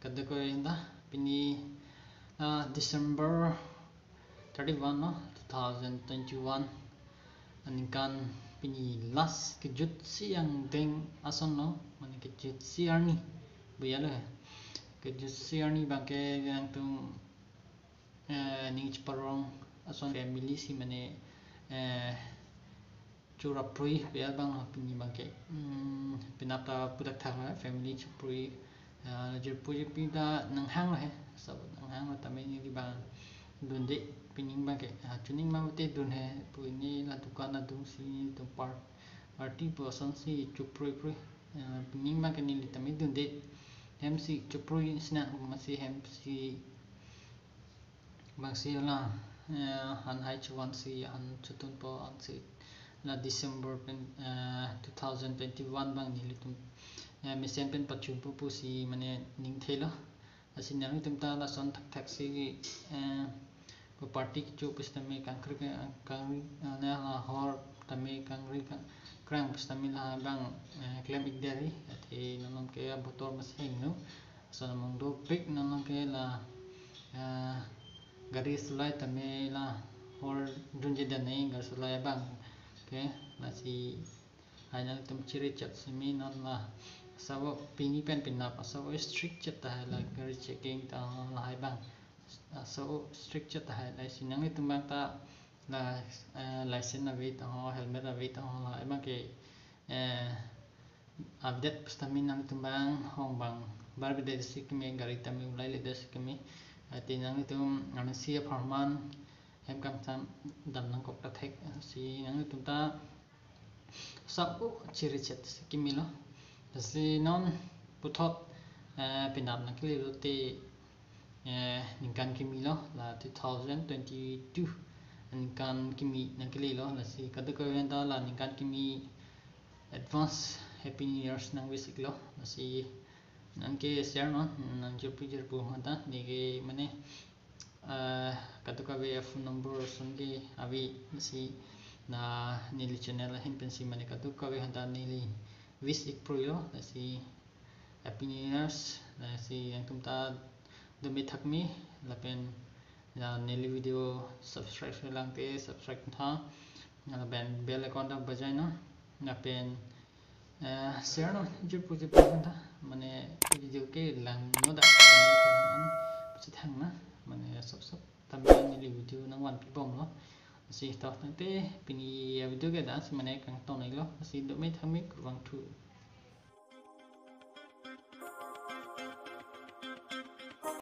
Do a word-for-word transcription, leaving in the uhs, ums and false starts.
Kadokave aphanta, pini, ah, December thirty-one no, two thousand twenty-one. Aningkan pini last kejutsi angdeng ason no, mane kejutsi arni. Buyalo he. Kejutsi arni abangke nangtum, eh, ning cheparong ason family si mane, eh, churaprui pe abang pini abangke. Hmm, penap ta pudak thak la family chuprui. Ah, jirpo jirpi ta nanghanglo he. Sabot nanghanglo tame neli abang dunde pini abangke. Ah, chuning ma te dun he. Pu neli la dukan adung si tum par-, party pu ason si chuprui prui. Ah, pini abangke neli tame dunde. Hem si chuprui sinang masi hem si abang si la, eh, han hai chuvan si han chutunpo ansi la December pen, eh, two thousand twenty-one abang nelitum, eh, mesen pen pachunpo pusi mane ning thelo. Lasi nanglitum ta lason thakthak si, eh, pu party kecho pusitame kangri ka-, kangri, eh, ne la hor tame kangri ka-, krang pusitame la abang, eh, klem ik deri. Athe non malom ke abotor masi hingno. Lason among dopik non malom ke la, ah, gari sulai tame la hor dunje dane gari sulai abangke. Lasi hai nangtum chiri chat simi non la. Asabo pini pen penap asabo strict chet tahai la gari checking ta la hai abang. Asabo strict chet tahai lasi nanglitum abang ta la, eh, license ave tangho, helmet ave tangho la abangke, eh, update pusitame nangtum abang hong abang barbe det si keme gari tame ulai le det si keme. Athe nangtum ansi apharman hem kam sam dam nangkok ta thek si nangtum ta asabo chiri chet si kemelo. Lasi non puthot, eh, penap nangkelelote, eh, ningkan kimi lo, la two thousand twenty-two ningkan kimi nangkelelo. Lasi kadokave aphanta la ningkan kimi advance Happy New Year's nang wish iklo. Lasi nangke share non, nang jirpi jirpo aphanta, neke mane, eh, kadokave phone number ason ke ave, lasi la neli channel ahin pensi mane kadokave aphanta neli wish ik prui lo. Lasi Happy New Year's. Lasi nangtum ta dome thakme lapen la neli video subscribe lang te subscribe tha. Lapen bell icon ta bajai non. Lapen, eh, share non, jirpo jirpi aphanta. Mane video kelang no dak. Pachethang na. Mane sop sop tame neli video nangvanpi bomlo. Lasi to tangte pini video ke la-an si mane kangton iklo. Lasi dome thakme, kurvangthu.